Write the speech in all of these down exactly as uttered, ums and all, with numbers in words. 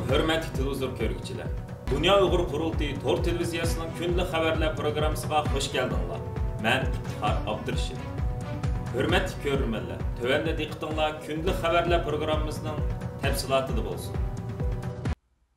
ھۆرمەتلىك تېلېۋىزور كۆرگۈچىلەر! دۇنيا ئۇيغۇر قۇرۇلتىيى تور تېلېۋىزىيەسىنىڭ كۈندىلىك خەۋەرلەر پروگراممىسىغا خۇش كەلدىڭلار. مەن ئىپتىخار ئابدۇرېشىت. ھۆرمەتلىك كۆرۈرمەنلەر، تۆۋەندە دىققىتىڭلار كۈندىلىك خەۋەرلەر پروگراممىمىزنىڭ تەپسىلاتىدا بولسۇن.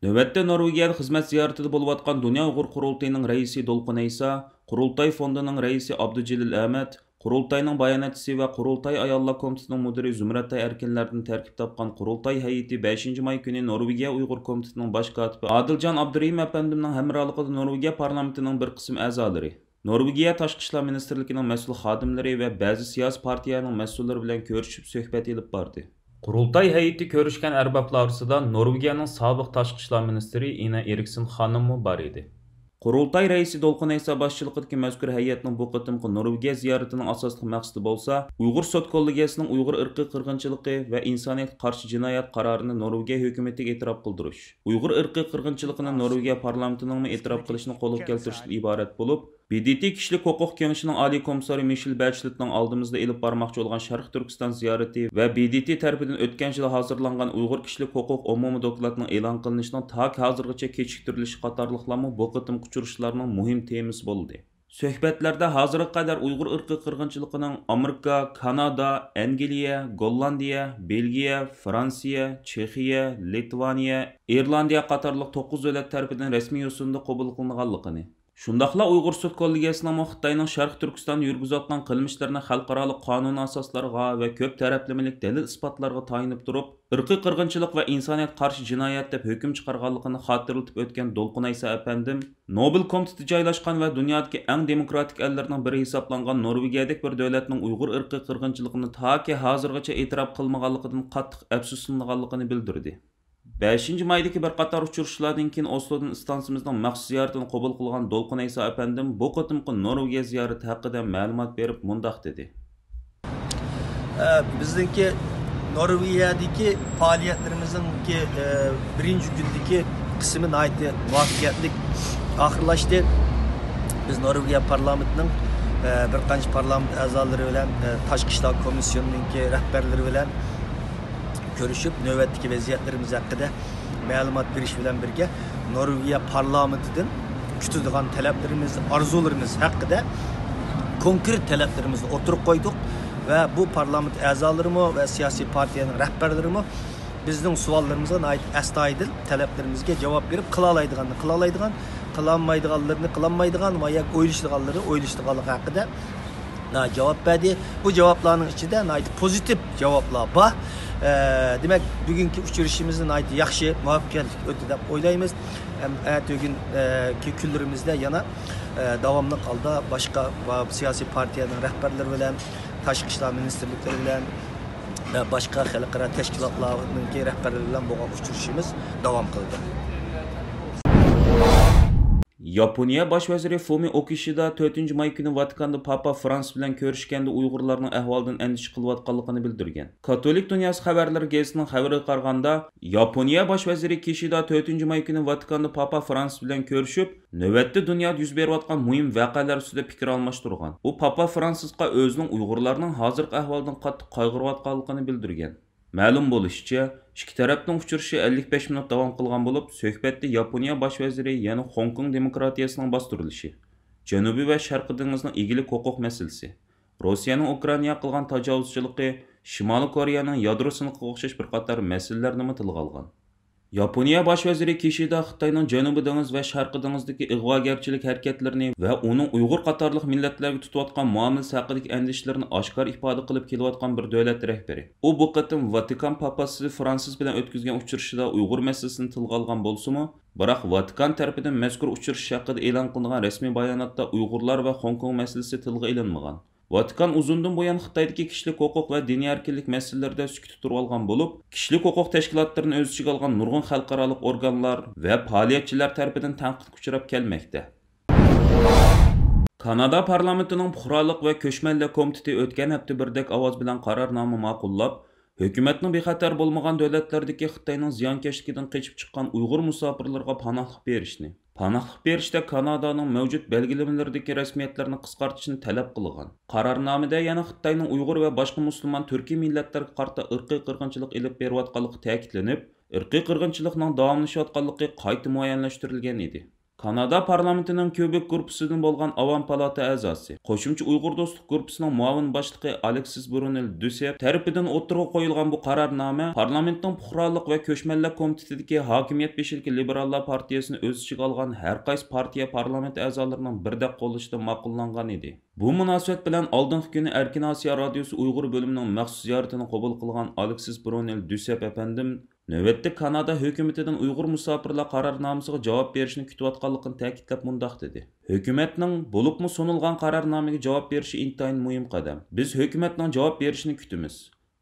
نۆۋەتتە نورۋېگىيەدە خىزمەت زىيارىتىدە بولۇۋاتقان دۇنيا ئۇيغۇر قۇرۇلتىيىنىڭ رەئىسى دولقۇن ئەيسا، قۇرۇلتاي فوندىنىڭ رەئىسى ئابدۇجېلىل ئەمەت، قۇرۇلتاينىڭ باياناتچىسى ۋە قۇرۇلتاي ئاياللار كومىتېتىنىڭ مۇدىرى زۇمرەتئاي ئەركىنلەردىن تەركىب تاپقان قۇرۇلتاي ھەيئىتى بەشىنچى ماي كۈنى نورۋېگىيە ئۇيغۇر كومىتېتىنىڭ باش كاتىپى ئادىلجان ئابدۇرېھىم ئەپەندىمنىڭ ھەمراھلىقىدا نورۋېگىيە پارلامېنتىنىڭ بىر قىسىم ئەزالىرى، نورۋېگىيە تاشقى ئىشلار مىنىستىرلىكىنىڭ مەسئۇل خادىملىرى ۋە بەزى سىياسىي پارتىيەنىڭ مەسئۇللىرى بىلەن كۆرۈشۈپ سۆھبەت ئېلىپ باردى. قۇرۇلتاي ھەيئىتى كۆرۈشكەن ئەربابلار ئارىسىدا نورۋېگىيەنىڭ سابىق تاشقى ئىشلار مىنىستىرى ئىنا ئېرىكسېن خانىممۇ بار ئىدى. قۇرۇلتاي رەئىسى دولقۇن ئەيسا باشچىلىقىدىكى مەزكۇر ھەيئەتنىڭ بۇ قېتىمقى نورۋېگىيە زىيارىتىنىڭ ئاساسلىق مەقسىتى بولسا، ئۇيغۇر سوت كوللېگىيەسىنىڭ ئۇيغۇر ئىرقىي قىرغىنچىلىقى ۋە ئىنسانىيەتكە قارشى جىنايەت قارارىنى نورۋېگىيە ھۆكۈمىتىگە ئېتىراپ قىلدۇرۇش، ئۇيغۇر ئىرقىي قىرغىنچىلىقىنى نورۋېگىيە پارلامېنتىنىڭمۇ ئېتىراپ قىلىشىنى قولغا كەلتۈرۈشتىن ئىبارەت بولۇپ، ب د ت كىشىلىك ھوقۇق كېڭىشىنىڭ ئالىي كومىسسارى مىشېل بەچلېتنىڭ ئالدىمىزدا ئېلىپ بارماقچى بولغان شەرقىي تۈركىستان زىيارىتى ۋە ب د ت تەرىپىدىن ئۆتكەن يىلى ھازىرلانغان ئۇيغۇر كىشىلىك ھوقۇق ئومۇمىي دوكلاتىنىڭ ئېلان قىلىنىشىنىڭ تاكى ھازىرغىچە كېچىكتۈرۈلۈشى قاتارلىقلارمۇ بۇ قېتىمقى ئۇچرىشىشلارنىڭ مۇھىم تېمىسى بولدى. سۆھبەتلەردە ھازىرغا قەدەر ئۇيغۇر ئىرقىي قىرغىنچىلىقىنىڭ ئامېرىكا، كانادا، ئەنگلىيە، گوللاندىيە، بېلگىيە، فرانسىيە، چېخىيە، لىتۋانىيە، ئىرلاندىيە قاتارلىق توققۇز دۆلەت تەرىپىدىن رەسمىي يوسۇندا قوبۇل قىلىنغانلىقىنى، شۇنداقلا ئۇيغۇر سوت كوللېگىيەسىنىڭمۇ خىتاينىڭ شەرقىي تۈركىستاندا يۈرگۈزۈۋاتقان قىلمىشلىرىنى خەلقئارالىق قانۇن ئاساسلىرىغا ۋە كۆپ تەرەپلىمىلىك دەلىل-ئىسپاتلارغا تايىنىپ تۇرۇپ، ئىرقىي قىرغىنچىلىق ۋە ئىنسانىيەتكە قارشى جىنايەت دەپ ھۆكۈم چىقارغانلىقىنى خاتىرىلىتىپ ئۆتكەن دولقۇن ئەيسا ئەپەندىم، نوبېل كومىتېتى جايلاشقان ۋە دۇنيادىكى ئەڭ دېموكراتىك ئەللەرنىڭ بىرى ھېسابلانغان نورۋېگىيەدەك بىر دۆلەتنىڭ ئۇيغۇر ئىرقىي قىرغىنچىلىقىنى تاكى ھازىرغىچە ئېتىراپ قىلمىغانلىقىدىن قاتتىق ئەپسۇسلىنىدىغانلىقىنى بىلدۈردى. بەشىنچى مايدىكى بىر قاتار ئۇچرىشىشلاردىن كېيىن ئوسلودىن ئىستانسىمىزنىڭ مەخسۇس زىيارىتىنى قوبۇل قىلغان دولقۇن ئەيسا ئەپەندىم بۇ قېتىمقى نورۋېگىيە زىيارىتى ھەققىدە مەلۇمات بېرىپ مۇنداق دېدى. ئە، بىزنىڭكى نورۋېگىيەدىكى پائالىيەتلىرىمىزنىڭكى، ئە، بىرىنچى كۈندىكى قىسمى ناھايىتى مۇۋەپپەقىيەتلىك ئاخىرلاشتى. بىز نورۋېگىيە پارلامېنتىنىڭ، ئە، بىر قانچە پارلامېنت ئەزالىرى بىلەن، ئە، تاشقى ئىشلار كومىسسىيونىنىڭكى رەھبەرلىرى بىلەن كۆرۈشۈپ، نۆۋەتتىكى ۋەزىيەتلىرىمىز ھەققىدە مەلۇمات بېرىش بىلەن بىرگە، نورۋېگىيە پارلامېنتىدىن كۈتىدىغان تەلەپلىرىمىز، ئارزۇلىرىمىز ھەققىدە كونكرېت تەلەپلىرىمىزنى ئوتتۇرىغا قويدۇق ۋە بۇ پارلامېنت ئەزالىرىمۇ ۋە سىياسىي پارتىيەنىڭ رەھبەرلىرىمۇ بىزنىڭ سوئاللىرىمىزغا ناھايىتى ئەستايىدىل تەلەپلىرىمىزگە جاۋاب بېرىپ، قىلالايدىغاننى قىلالايدىغان، قىلالمايدىغانلىرىنى قىلالمايدىغان ۋە ياكى ئويلىشىدىغانلىرى ئويلىشىدىغانلىقى ھەققىدە جاۋاب بەردى. بۇ جاۋابلارنىڭ ئىچىدە ناھايىتى پوزىتىپ جاۋابلار بار. ئە، دېمەك، بۈگۈنكى ئۇچرىشىشىمىزنى ناھايىتى ياخشى، مۇۋەپپەقىيەتلىك ئۆتتى دەپ ئويلايمىز. ھەم ئەتىگۈن، ئە، كى كۈنلىرىمىزدە يەنە، ئە، داۋاملىق ھالدا باشقا ۋە سىياسىي پارتىيەنىڭ رەھبەرلىرى بىلەن، تاشقى ئىشلار مىنىستىرلىكلىرى بىلەن، ۋە باشقا خەلقئارا تەشكىلاتلارنىڭكى رەھبەرلىرى بىلەن بولغان ئۇچرىشىشىمىز داۋام قىلدى. ياپونىيە باش ۋەزىرى فۇمىئو كىشىدا تۆتىنچى ماي كۈنى ۋاتىكاندا پاپا فرانسىس بىلەن كۆرۈشكەندە ئۇيغۇرلارنىڭ ئەھۋالىدىن ئەندىشە قىلىۋاتقانلىقىنى بىلدۈرگەن. كاتولىك دۇنياسى خەۋەرلىرى گېزىتىنىڭ خەۋىرىگە قارىغاندا، ياپونىيە باش ۋەزىرى كىشىدا تۆتىنچى ماي كۈنى ۋاتىكاندا پاپا فرانسىس بىلەن كۆرۈشۈپ، نۆۋەتتە دۇنيادا يۈز بېرىۋاتقان مۇھىم ۋەقەلەر ئۈستىدە پىكىر ئالماشتۇرغان. ئۇ پاپا فرانسىسقا ئۆزىنىڭ ئۇيغۇرلارنىڭ ھازىرقى ئەھۋالىدىن قاتتىق قايغۇرۇۋاتقانلىقىنى بىلدۈرگەن. مەلۇم بولۇشىچە، ئىككى تەرەپنىڭ ئۇچرىشىشى ئەللىك بەش مىنۇت داۋام قىلغان بولۇپ، سۆھبەتتە ياپونىيە باش ۋەزىرى يەنە خوڭكوڭ دېموكراتىيەسىنىڭ باستۇرۇلۇشى، جەنۇبىي ۋە شەرقىي دېڭىزنىڭ ئىگىلىك ھوقۇق مەسىلىسى، روسىيەنىڭ ئۇكرائىناغا قىلغان تاجاۋۇزچىلىقى، شىمالىي كورېيەنىڭ يادرو سىنىقىغا ئوخشاش بىر قاتار مەسىلىلەرنىمۇ تىلغا ئالغان. ياپونىيە باش ۋەزىرى كىشىدا خىتاينىڭ جەنۇبىي دېڭىز ۋە شەرقىي دېڭىزدىكى ئىغۋاگەرچىلىك ھەرىكەتلىرىنى ۋە ئۇنىڭ ئۇيغۇر قاتارلىق مىللەتلەرگە تۇتۇۋاتقان مۇئامىلىسى ھەققىدىكى ئەندىشىلىرىنى ئاشكارا ئىپادە قىلىپ كېلىۋاتقان بىر دۆلەت رەھبىرى. ئۇ بۇ قېتىم ۋاتىكان پاپاسى فرانسىس بىلەن ئۆتكۈزگەن ئۇچرىشىشىدا ئۇيغۇر مەسىلىسىنى تىلغا ئالغان بولسىمۇ، بىراق ۋاتىكان تەرىپىدىن مەزكۇر ئۇچرىشىش ھەققىدە ئېلان قىلىنغان رەسمىي باياناتتا ئۇيغۇرلار ۋە خوڭكوڭ مەسىلىسى تىلغا ئېلىنمىغان. ۋاتىكان ئۇزۇندىن بۇيان خىتايدىكى كىشىلىك ھوقۇق ۋە دىنىي ئەركىنلىك مەسىلىلىرىدە سۈكۈتتە تۇرۇۋالغان بولۇپ، كىشىلىك ھوقۇق تەشكىلاتلىرىنى ئۆز ئىچىگە ئالغان نۇرغۇن خەلقئارالىق ئورگانلار ۋە پائالىيەتچىلەر تەرىپىدىن تەنقىدكە ئۇچراپ كەلمەكتە. كانادا پارلامېنتىنىڭ پۇقرالىق ۋە كۆچمەنلەر كومىتېتى ئۆتكەن ھەپتە بىردەك ئاۋاز بىلەن قارارنامە ماقۇللاپ، ھۆكۈمەتنىڭ بىخەتەر بولمىغان دۆلەتلەردىكى خىتاينىڭ زىيانكەشلىكىدىن قېچىپ چىققان ئۇيغۇر مۇساپىرلىرىغا پاناھلىق بېرىشنى، پاناھلىق بېرىشتە كانادانىڭ مەۋجۇت بەلگىلىمىلىرىدىكى رەسمىيەتلەرنى قىسقارتىشنى تەلەپ قىلغان. قارارنامىدە يەنە خىتاينىڭ ئۇيغۇر ۋە باشقا مۇسۇلمان تۈركىي مىللەتلەرگە قارىتا ئىرقىي قىرغىنچىلىق ئېلىپ بېرىۋاتقانلىقى تەكىتلىنىپ، ئىرقىي قىرغىنچىلىقنىڭ داۋاملىشىۋاتقانلىقى قايتا مۇئەييەنلەشتۈرۈلگەن ئىدى. كانادا پارلامېنتىنىڭ كيۇبېك گۇرۇپپىسىدىن بولغان ئاۋام پالاتا ئەزاسى، قوشۇمچە ئۇيغۇر دوستلۇق گۇرۇپپىسىنىڭ مۇئاۋىن باشلىقى ئالېكسىس برۇنېل دۈسېپ تەرىپىدىن ئوتتۇرىغا قويۇلغان بۇ قارارنامە پارلامېنتنىڭ پۇقرالىق ۋە كۆچمەنلەر كومىتېتىدىكى ھاكىمىيەت بېشىدىكى لىبېراللار پارتىيىسىنى ئۆز ئىچىگە ئالغان ھەر قايسى پارتىيە پارلامېنت ئەزالىرىنىڭ بىردەك قوللىشىدا ماقۇللانغان ئىدى. بۇ مۇناسىۋەت بىلەن ئالدىنقى كۈنى ئەركىن ئاسىيا رادىيوسى ئۇيغۇر بۆلۈمىنىڭ مەخسۇس زىيارىتىنى قوبۇل قىلغان ئالېكسىس برۇنېل دۈسەپ ئەپەندىم نۆۋەتتە كانادا ھۆكۈمىتىدىن ئۇيغۇر مۇساپىرلار قارارنامىسىغا جاۋاب بېرىشنى كۈتۈۋاتقانلىقىنى تەكىتلەپ مۇنداق دېدى: ھۆكۈمەتنىڭ، بولۇپمۇ سۇنۇلغان قارارنامىگە جاۋاب بېرىشى ئىنتايىن مۇھىم قەدەم. بىز ھۆكۈمەتنىڭ جاۋاب بېرىشىنى كۈتىمىز.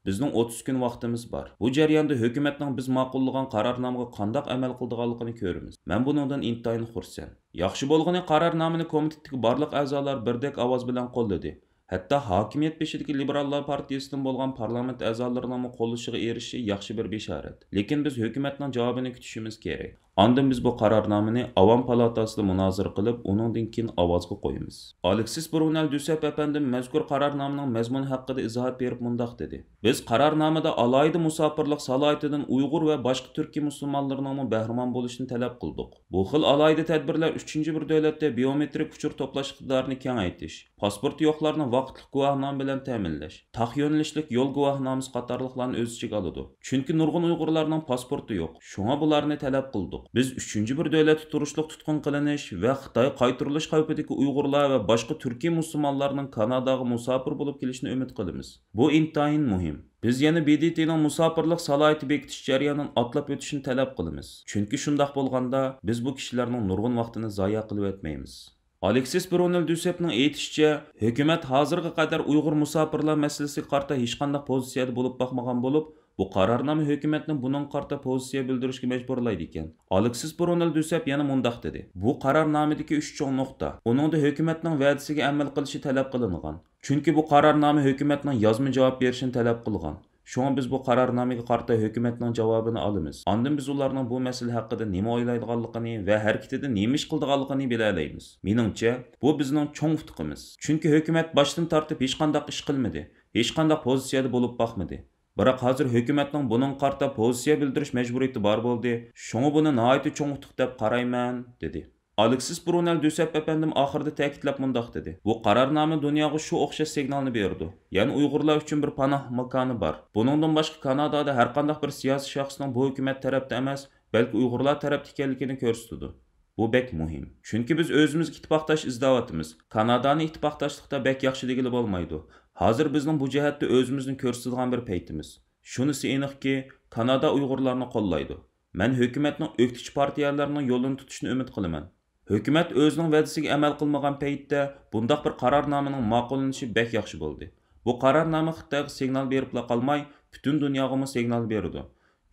بىزنىڭ ئوتتۇز كۈن ۋاقتىمىز بار. بۇ جەرياندا ھۆكۈمەتنىڭ بىز ماقۇللىغان قارارنامىغا قانداق ئەمەل قىلىدىغانلىقىنى كۆرىمىز. مەن بۇنىڭدىن ئىنتايىن خۇرسەن. ياخشى بولغىنى، قارارنامىنى كومىتېتتىكى بارلىق ئەزالار بىردەك ئاۋاز بىلەن قوللىدى. ھەتتا ھاكىمىيەت بېشىدىكى لىبېراللار پارتىيىسىدىن بولغان پارلامېنت ئەزالىرىنىڭمۇ قوللىشىغا ئېرىشىشى ياخشى بىر بېشارەت. لېكىن بىز ھۆكۈمەتنىڭ جاۋابىنى كۈتۈشىمىز كېرەك. ئاندىن بىز بۇ قارارنامىنى ئاۋام پالاتاسىدا مۇنازىرە قىلىپ، ئۇنىڭدىن كېيىن ئاۋازغا قويىمىز. ئالېكسىس برۇنېل دۈسەپ ئەپەندىم مەزكۇر قارارنامىنىڭ مەزمۇنى ھەققىدە ئىزاھات بېرىپ مۇنداق دېدى: بىز قارارنامىدا ئالاھىدە مۇساپىرلىق سالاھىيىتىدىن ئۇيغۇر ۋە باشقا تۈركىي مۇسۇلمانلىرىنىڭمۇ بەھرىمەن بولۇشىنى تەلەپ قىلدۇق. بۇ خىل ئالاھىدە تەدبىرلەر ئۈچىنچى بىر دۆلەتتە بىيومېترىك ئۇچۇر توپلاش ئىقتىدارىنى كېڭەيتىش، پاسپورتى يوقلارنى ۋاقىتلىق گۇۋاھنامە بىلەن تەمىنلەش، تاق يۆنىلىشلىك يول گۇۋاھنامىسى قاتارلىقلارنى ئۆز ئىچىگە ئالىدۇ. چۈنكى نۇرغۇن ئۇيغۇرلارنىڭ پاسپورتى يوق، شۇڭا بۇلارنى تەلەپ قىلدۇق. بىز ئۈچىنچى بىر دۆلەتتە تۇرۇشلۇق تۇتقۇن قىلىنىش ۋە خىتاي قايتۇرۇلۇش خەۋپىدىكى ئۇيغۇرلار ۋە باشقا تۈركىي مۇسۇلمانلارنىڭ كاناداغا مۇساپىر بولۇپ كېلىشىنى ئۈمىد قىلىمىز. بۇ ئىنتايىن مۇھىم. بىز يەنە ب د ت نىڭ مۇساپىرلىق سالاھىيىتى بېكىتىش جەريانىنى ئاتلاپ ئۆتۈشىنى تەلەپ قىلىمىز. چۈنكى شۇنداق بولغاندا، بىز بۇ كىشىلەرنىڭ نۇرغۇن ۋاقتىنى زايە قىلىۋەتمەيمىز. ئالېكسىس برۇنېل دۈسېپنىڭ ئېيتىشىچە، ھۆكۈمەت ھازىرغا قەدەر ئۇيغۇر مۇساپىرلار مەسىلىسىگە قارىتا ھېچقانداق پوزىتسىيەدە بولۇپ باقمىغان بولۇپ، بۇ قارارنامە ھۆكۈمەتنىڭ بۇنىڭغا قارىتا پوزىتسىيە بىلدۈرۈشكە مەجبۇرلايدىكەن. ئالېكسىس برۇنېل دۈسەپ يەنە مۇنداق دېدى: بۇ قارارنامىدىكى ئۈچ چوڭ نۇقتا، ئۇنىڭدا ھۆكۈمەتنىڭ ۋەدىسىگە ئەمەل قىلىشى تەلەپ قىلىنغان. چۈنكى بۇ قارارنامە ھۆكۈمەتنىڭ يازما جاۋاب بېرىشىنى تەلەپ قىلغان. شۇڭا بىز بۇ قارارنامىگە قارىتا ھۆكۈمەتنىڭ جاۋابىنى ئالىمىز. ئاندىن بىز ئۇلارنىڭ بۇ مەسىلە ھەققىدە نېمە ئويلايدىغانلىقىنى ۋە ھەرىكىتىدە نېمە ئىش قىلىدىغانلىقىنى بىلەلەيمىز. مېنىڭچە، بۇ بىزنىڭ چوڭ ئۇتۇقىمىز. چۈنكى ھۆكۈمەت باشتىن تارتىپ ھېچقانداق ئىش قىلمىدى، ھېچقانداق پوزىتسىيەدە بولۇپ باقمىدى. بىراق ھازىر ھۆكۈمەتنىڭ بۇنىڭغا قارىتا پوزىتسىيە بىلدۈرۈش مەجبۇرىيىتى بار بولدى، شۇڭا بۇنى ناھايىتى چوڭ ئۇتۇق دەپ قارايمەن، دېدى. ئالېكسىس برۇنېل دۈسەپ ئەپەندىم ئاخىرىدا تەكىتلەپ مۇنداق دېدى: بۇ قارارنامە دۇنياغا شۇ ئوخشاش سىگنالنى بېرىدۇ، يەنى ئۇيغۇرلار ئۈچۈن بىر پاناھ ماكانى بار. بۇنىڭدىن باشقا، كانادادا ھەرقانداق بىر سىياسىي شەخسنىڭ بۇ ھۆكۈمەت تەرەپتە ئەمەس، بەلكى ئۇيغۇرلار تەرەپتە ئىكەنلىكىنى كۆرسىتىدۇ. بۇ بەك مۇھىم. چۈنكى بىز ئۆزىمىزگە ئىتتىپاقداش ئىزدەۋاتىمىز. كانادانى ئىتتىپاقداشلىقتا بەك ياخشى دېگىلى بولمايدۇ. ھازىر بىزنىڭ بۇ جەھەتتە ئۆزىمىزنى كۆرسىتىدىغان بىر پەيتىمىز. شۇنىسى ئېنىقكى، كانادا ئۇيغۇرلارنى قوللايدۇ. مەن ھۆكۈمەتنىڭ ئۆكتىچى پارتىيەلەرنىڭ يولىنى تۇتۇشىنى ئۈمىد قىلىمەن. ھۆكۈمەت ئۆزىنىڭ ۋەدىسىگە ئەمەل قىلمىغان پەيتتە بۇنداق بىر قارارنامىنىڭ ماقۇللىنىشى بەك ياخشى بولدى. بۇ قارارنامە خىتايغا سىگنال بېرىپلا قالماي، پۈتۈن دۇنياغىمۇ سىگنال بېرىدۇ.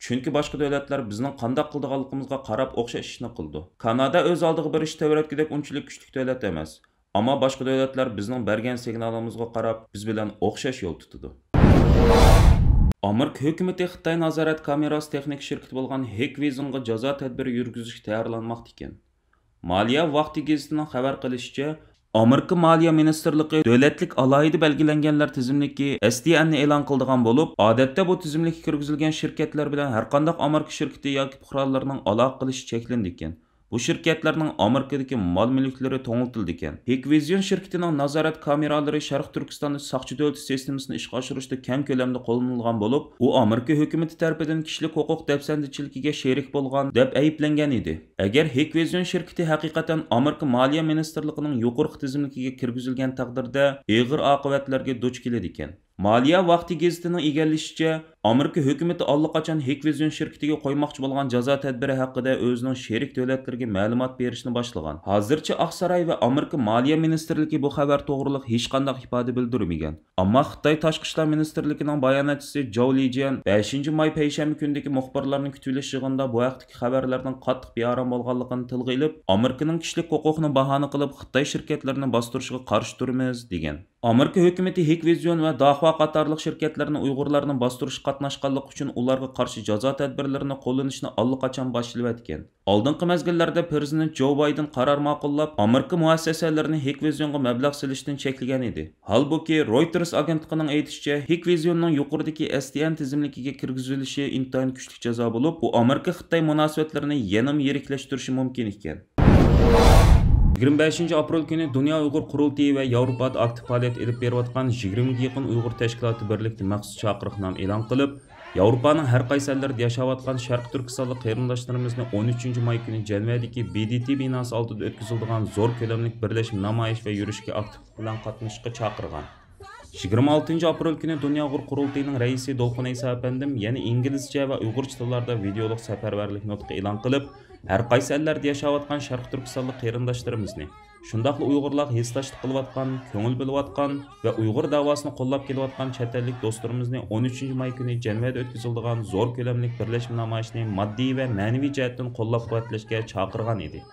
چۈنكى باشقا دۆلەتلەر بىزنىڭ قانداق قىلىدىغانلىقىمىزغا قاراپ ئوخشاش ئىشنى قىلىدۇ. كانادا ئۆز ئالدىغا بىر ئىش تەۋرەتكۈدەك ئۇنچىلىك كۈچلۈك دۆلەت ئەمەس. ئەمما باشقا دۆلەتلەر بىزنىڭ بەرگەن سىگنالىمىزغا قاراپ بىز بىلەن ئوخشاش يول تۇتىدۇ. ئامېرىكا ھۆكۈمىتى خىتاي نازارەت كامېراسى تېخنىكا شىركىتى بولغان ھىكۋىزنغا جازا تەدبىرى يۈرگۈزۈشكە تەييارلانماقتا ئىكەن. مالىيە ۋاقتى گېزىتىنىڭ خەۋەر قىلىشىچە، ئامېرىكا مالىيە مىنىستىرلىقى دۆلەتلىك ئالاھىدە بەلگىلەنگەنلەر تىزىملىكى، ئېس دى ئېن نى ئېلان قىلىدىغان بولۇپ، ئادەتتە بۇ تىزىملىككە كىرگۈزۈلگەن شىركەتلەر بىلەن ھەرقانداق ئامېرىكا شىركىتى ياكى پۇقرالىرىنىڭ ئالاقە قىلىشى چەكلىنىدىكەن. بۇ شىركەتلەرنىڭ ئامېرىكىدىكى مال مۈلۈكلىرى توڭلىتىلىدىكەن. ھىكۋىزيون شىركىتىنىڭ نازارەت كامېرالىرى شەرقىي تۈركىستاندا ساقچى دۆلىتى سىستېمىسىنى ئىشقا ئاشۇرۇشتا كەڭ كۆلەمدە قوللىنىلغان بولۇپ، ئۇ ئامېرىكا ھۆكۈمىتى تەرىپىدىن كىشىلىك ھوقۇق دەپسەندىچىلىكىگە شېرىك بولغان دەپ ئەيىبلەنگەن ئىدى. ئەگەر ھىكۋىزيون شىركىتى ھەقىقەتەن ئامېرىكا مالىيە مىنىستىرلىقىنىڭ يۇقىرىقى تىزىملىكىگە كىرگۈزۈلگەن تەقدىردە، ئېغىر ئاقىۋەتلەرگە دۇچ كېلىدىكەن. مالىيە ۋاقتى گېزىتىنىڭ ئىگىلىشىچە، ئامېرىكا ھۆكۈمىتى ئاللىقاچان ھىكۋىزيون شىركىتىگە قويماقچى بولغان جازا تەدبىرى ھەققىدە ئۆزىنىڭ شېرىك دۆلەتلىرىگە مەلۇمات بېرىشنى باشلىغان. ھازىرچە ئاقساراي ۋە ئامېرىكا مالىيە مىنىستىرلىكى بۇ خەۋەر توغرۇلۇق ھېچقانداق ئىپادە بىلدۈرمىگەن. ئەمما خىتاي تاشقى ئىشلار مىنىستىرلىكىنىڭ باياناتچىسى جاۋ لىجيەن بەشىنچى ماي پەيشەنبە كۈنىدىكى مۇخبىرلارنى كۈتۈۋېلىش يىغىنىدا بۇ ھەقتىكى خەۋەرلەرنىڭ قاتتىق بىئارام بولغانلىقىنى تىلغا ئېلىپ، ئامېرىكىنىڭ كىشىلىك ھوقۇقنى باھانە قىلىپ، خىتاي شىركەتلىرىنى باستۇرۇشىغا قارشى تۇرىمىز، دېگەن. ئامېرىكا ھۆكۈمىتى ھىكۋىزيون ۋە داخۇا قاتارلىق شىركەتلەرنى ئۇيغۇرلارنى باستۇرۇشقا قاتناشقانلىقى ئۈچۈن ئۇلارغا قارشى جازا تەدبىرلىرىنى قوللىنىشنى ئاللىقاچان باشلىۋەتكەن. ئالدىنقى مەزگىللەردە پىرېزىدېنت جو بايدېن قارار ماقۇللاپ، ئامېرىكا مۇئەسسەسەلىرىنى ھىكۋىزيونغا مەبلەغ سېلىشتىن چەكلىگەن ئىدى. ھالبۇكى، رويتېرس ئاگېنتلىقىنىڭ ئېيتىشىچە، ھىكۋىزيوننىڭ يۇقىرىدىكى ئەس تى ئېن تىزىملىكىگە كىرگۈزۈلۈشى ئىنتايىن كۈچلۈك جازا بولۇپ، ئۇ ئامېرىكا-خىتاي مۇناسىۋەتلىرىنى يەنىمۇ يىرىكلەشتۈرۈشى مۇمكىن ئىكەن. يىگىرمە بەشىنچى ئاپرېل كۈنى دۇنيا ئۇيغۇر قۇرۇلتىيى ۋە ياۋروپادا ئاكتىپ پائالىيەت ئېلىپ بېرىۋاتقان يىگىرمىگە يېقىن ئۇيغۇر تەشكىلاتى بىرلىكتە مەخسۇس چاقىرىقنامە ئېلان قىلىپ، ياۋروپانىڭ ھەر قايسى ئەللىرىدە ياشاۋاتقان شەرقىي تۈركىستانلىق قېرىنداشلىرىمىزنى ئون ئۈچىنچى ماي كۈنى جەنۋەدىكى بې دې تې بىناسى ئالدىدا ئۆتكۈزۈلىدىغان زور كۆلەملىك بىرلەشمە نامايىش ۋە يۈرۈشكە ئاكتىپلىق بىلەن قاتنىشىشقا چاقىرغان. يىگىرمە ئالتىنچى ئاپرېل كۈنى دۇنيا ئۇيغۇر قۇرۇلتىيىنىڭ رەئىسى دولقۇن ئەيسا ئەپەندىم يەنە ئىنگلىزچە ۋە ئۇيغۇرچە تىللاردا ۋىدېئولۇق سەپەرۋەرلىك نۇتقى ئېلان قىلىپ، ھەر قايسى ئەللەردە ياشاۋاتقان شەرقىي تۈركىستانلىق قېرىنداشلىرىمىزنى، شۇنداقلا ئۇيغۇرلارغا ھېسداشلىق قىلىۋاتقان، كۆڭۈل بۆلۈۋاتقان ۋە ئۇيغۇر دەۋاسىنى قوللاپ كېلىۋاتقان چەت ئەللىك دوستلىرىمىزنى ئون ئۈچىنچى ماي كۈنى جەنۋەدە ئۆتكۈزۈلىدىغان زور كۆلەملىك بىرلەشمە نامايىشىنى ماددىي ۋە مەنىۋى جەھەتتىن قوللاپ-قۇۋۋەتلەشكە چاقىرغان ئىدى.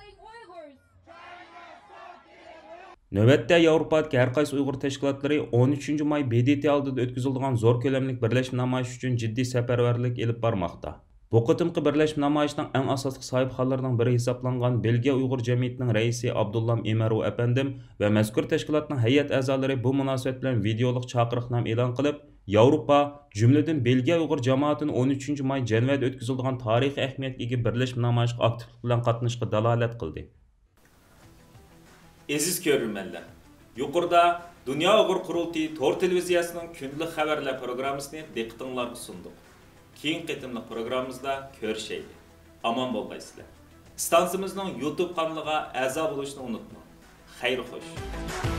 نۆۋەتتە ياۋروپادىكى ھەر قايسى ئۇيغۇر تەشكىلاتلىرى ئون ئۈچىنچى ماي بې دې تې ئالدىدا ئۆتكۈزۈلىدىغان زور كۆلەملىك بىرلەشمە نامايىش ئۈچۈن جىددىي سەپەرۋەرلىك ئېلىپ بارماقتا. بۇ قېتىمقى بىرلەشمە نامايىشنىڭ ئەڭ ئاساسلىق ساھىبخانلىرىنىڭ بىرى ھېسابلانغان بېلگىيە ئۇيغۇر جەمئىيىتىنىڭ رەئىسى ئابدۇللام ئېمەرۇ ئەپەندىم ۋە مەزكۇر تەشكىلاتنىڭ ھەيئەت ئەزالىرى بۇ مۇناسىۋەت بىلەن ۋىدېئولۇق چاقىرىقنامە ئېلان قىلىپ، ياۋروپا، جۈملىدىن بېلگىيە ئۇيغۇر جامائىتىنى ئون ئۈچىنچى ماي جەنۋەدە ئۆتكۈزۈلىدىغان تارىخىي ئەھمىيەتكە ئىگە بىرلەشمە نامايىشقا ئاكتىپلىق بىلەن قاتنىشىشقا دالالەت قىلدى. ئەزىز كۆرۈرمەنلەر، يۇقىرىدا دۇنيا ئۇيغۇر قۇرۇلتىيى تور تېلېۋىزىيەسىنىڭ كۈندىلىك خەۋەرلەر پروگراممىسىنى دىققىتىڭلارغا سۇندۇق. كېيىنكى قېتىملىق پروگراممىمىزدا كۆرۈشەيلى. ئامان بولغايسىلەر. ئىستانسىمىزنىڭ يۇتۇب قانىلىغا ئەزا بولۇشنى ئۇنتۇماڭ. خەير خوش.